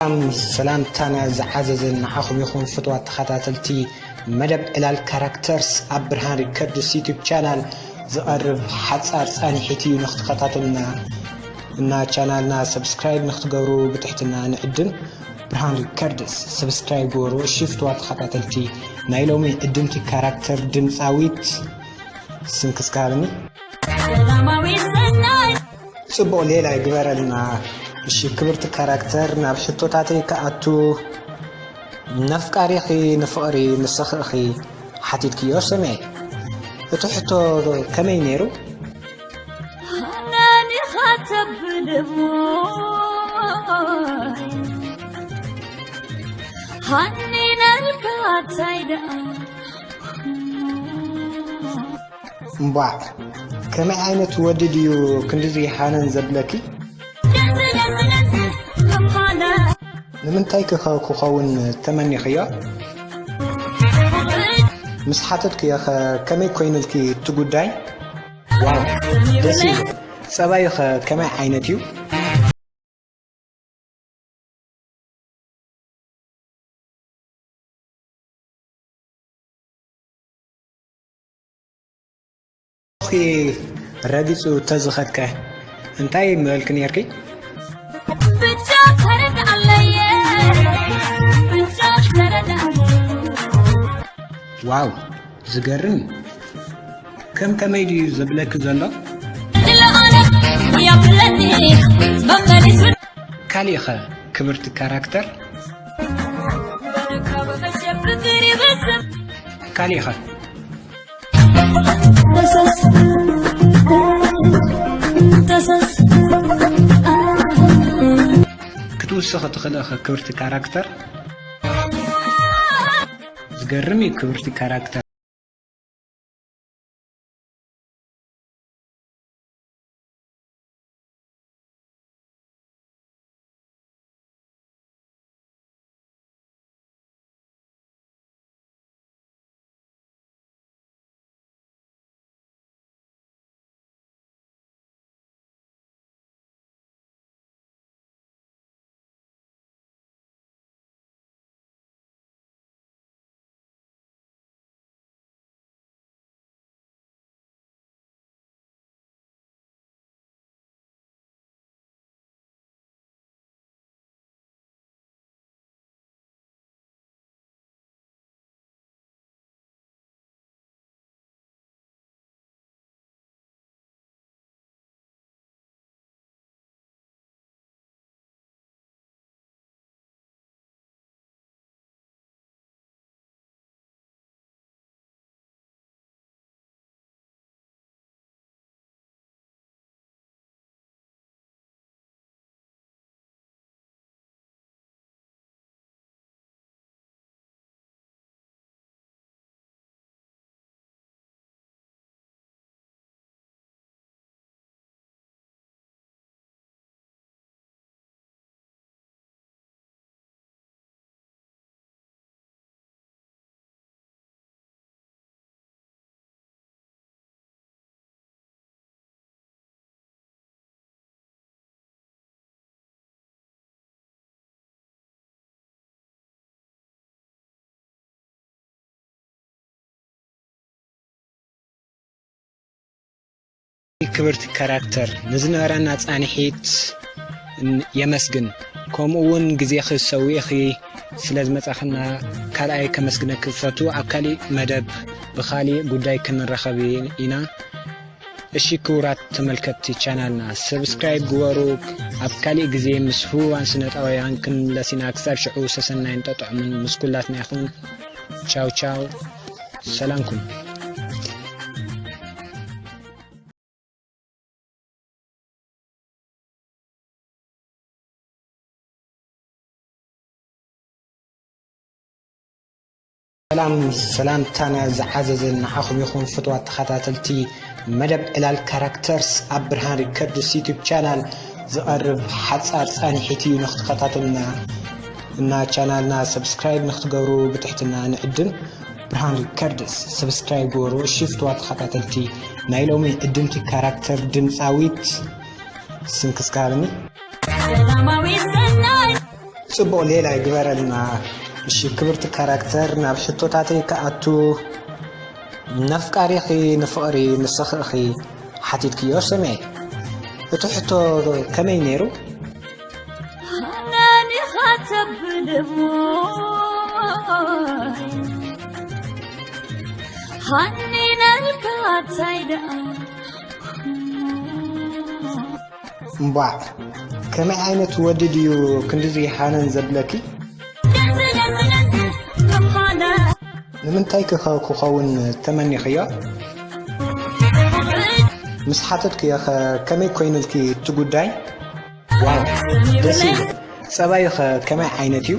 ሰላም፣ ሰላምታና ዝዓዘዘ ንዓኹም ይኹን ፍትዋት ተኸታተልቲ መደብ ዕላል ካራክተርስ። ኣብ ብርሃን ሪከርድስ ዩቱብ ቻናል ዝቐርብ ሓጻር ጻኒሒት እዩ። ንኽትኸታተሉና እና ቻናልና ሰብስክራይብ ንኽትገብሩ ብትሕትና ንዕድም። ብርሃን ሪከርድስ ሰብስክራይብ ግበሩ። እሺ ፍትዋት ተኸታተልቲ፣ ናይ ሎሚ ዕድምቲ ካራክተር ድምጻዊት ስንክስካርኒ። ጽቡቕ ሌላ ይግበረልና። እሺ ክብርቲ ካራክተር፣ ናብ ሕቶታተይ ክኣቱ፣ ነፍቃሪኺ ንፍቕሪ ንስኺ ኢኺ ሓቲትክዮ ሰምዐ። እቲ ሕቶ ከመይ ነይሩ? ሃናኒኻ ተብል እሞ ሃኒነልካ እንታይ ደኣ? እምቧዕ፣ ከመይ ዓይነት ወዲ ድዩ ክንድዚ ሃነን ዘብለኪ? ንምንታይ ክኸ-፣ ክኸውን ተመኒኽዮ? ምስ ሓተትክዮ ኸ ከመይ ኮይኑልኪ እቲ ጉዳይ? ዋው፣ ደስ ይብል። ጸባዩ ኸ ከመይ ዓይነት እዩ? ኦኬ፣ ረጊጹ ተዝኸድከ እንታይ ምበልክ ነርኪ? ብቻ ተረድኣለየ፣ ብቻ ተረድኣለየ። ዋው፣ ዝገርም እዩ። ከም ከመይ ድዩ ዘብለኪ ዘሎ? ካሊእ ኸ ክብርቲ ካራክተር? ካሊእ ኸ? ክትውስኺ ትኽእሊ ኸ ክብርቲ ካራክተር? ዝገርም እዩ ክብርቲ ካራክተር። ክብርቲ ካራክተር፣ ንዝነበረና ጻንሒት ን-፣ የመስግን። ከምኡ እውን ግዜኺ ሰዊእኺ ስለ ዝመጻኽና ካልኣይ ከመስግነኪ ዝፈቱ። ኣብ ካሊእ መደብ ብኻሊእ ጉዳይ ክንራኸብ ኢና። እሺ ክቡራት ተመልከትቲ ቻናልና ሰብስክራይብ ግበሩ። ኣብ ካሊእ ግዜ ምስ ህቡባን ስነጣውያን ክንምለስ ኢና። ክሳብ ሽዑ ሰሰናይን ጠጥዑምን ምስ ኩላትና ይኹን። ቻው ቻው፣ ሰላም ኩኑ። ሰላም፣ ሰላምታና ዝዓዘዘ ንዓኹም ይኹን ፍትዋት ተኸታተልቲ መደብ ዕላል ካራክተርስ። ኣብ ብርሃን ሪከርድስ ዩቱብ ቻናል ዝቐርብ ሓጻር ጻንሒት እዩ፣ ንኽትከታተሉና እና ቻናልና ሰብስክራይብ ንኽትገብሩ ብትሕትና ንዕድም። ብርሃን ሪከርድስ ሰብስክራይብ ግበሩ። እሺ ፍትዋት ተኸታተልቲ፣ ናይ ሎሚ ዕድምቲ ካራክተር ድምጻዊት ስንክስካርኒ። ሰላማዊት ሰናይ። ጽቡቕ ሌላ ይግበረልና። እሺ ክብርቲ ካራክተር፣ ናብ ሕቶታተይ ክኣቱ፣ ነፍቃሪኺ ንፍቕሪ ንስኺ ኢኺ ሓቲትክዮ ሰሚዐ። እቲ ሕቶ ከመይ ነይሩ? ሃናኒኻ ተብል እሞ ሃኒነልካ እንታይ ደኣ? እምቧዕ፣ ከመይ ዓይነት ወዲ ድዩ ክንድዚ ሃነን ዘብለኪ? ንምንታይ ክኸ-፣ ክኸውን ተመኒኽዮ? ምስ ሓተትክዮ ኸ ከመይ ኮይኑልኪ እቲ ጉዳይ? ዋው፣ ደስ ይብል። ጸባዩ ኸ ከመይ ዓይነት እዩ?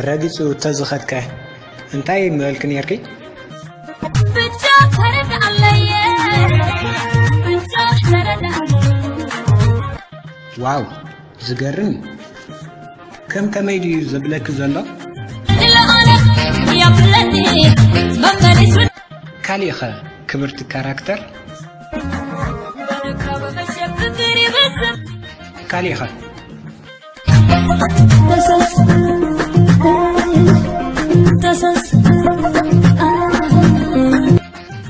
ረጊጹ ተዝኸድከ እንታይ ምበልክ ኔርኪ? ብቻ ተረድኣለየ፣ ብቻ ተረድኣለየ። ዋው፣ ዝገርም እዩ። ከም ከመይ ድዩ ዘብለኪ ዘሎ? ንለኣለ የብለኒ መመሊሱ። ካሊእኸ ክብርቲ ካራክተር? ካሊእኸ?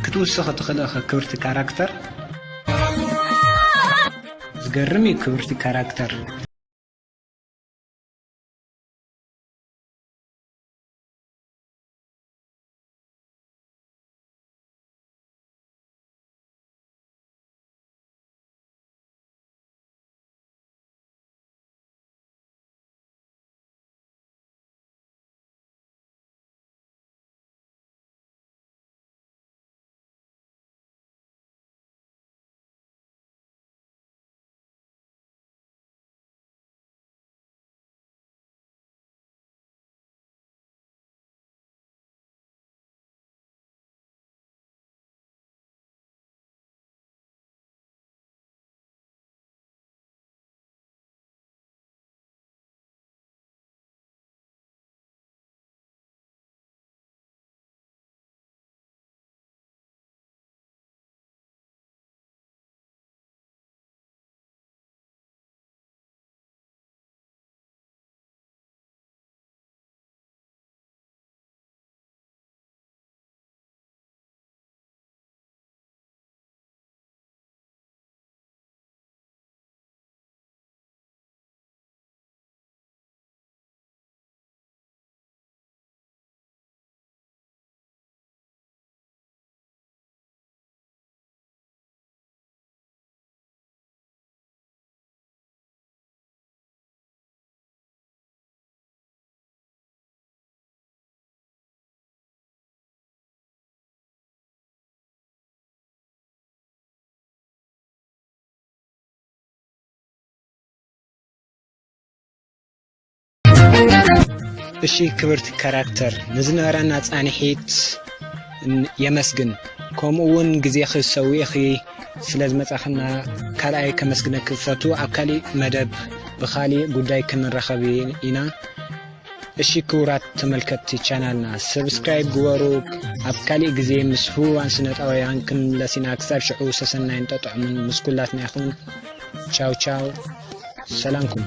ክትውስኺ ትኽእሊ ኢኺ ክብርቲ ካራክተር። ዝገርም እዩ ክብርቲ ካራክተር። እሺ ክብርቲ ካራክተር፣ ንዝነበረና ጻንሒት ን-፣ የመስግን። ከምኡ እውን ግዜኺ ሰዊእኺ ስለ ዝመጻኽና ካልኣይ ከመስግነኪ ዝፈቱ። ኣብ ካሊእ መደብ ብኻሊእ ጉዳይ ክንራኸብ ኢና። እሺ ክቡራት ተመልከትቲ ቻናልና ሰብስክራይብ ግበሩ። ኣብ ካሊእ ግዜ ምስ ህቡባን ስነጣውያን ክንምለስ ኢና። ክሳብ ሽዑ ሰሰናይን ጠጥዑምን ምስ ኩላትና ይኹን። ቻው ቻው፣ ሰላምኩም።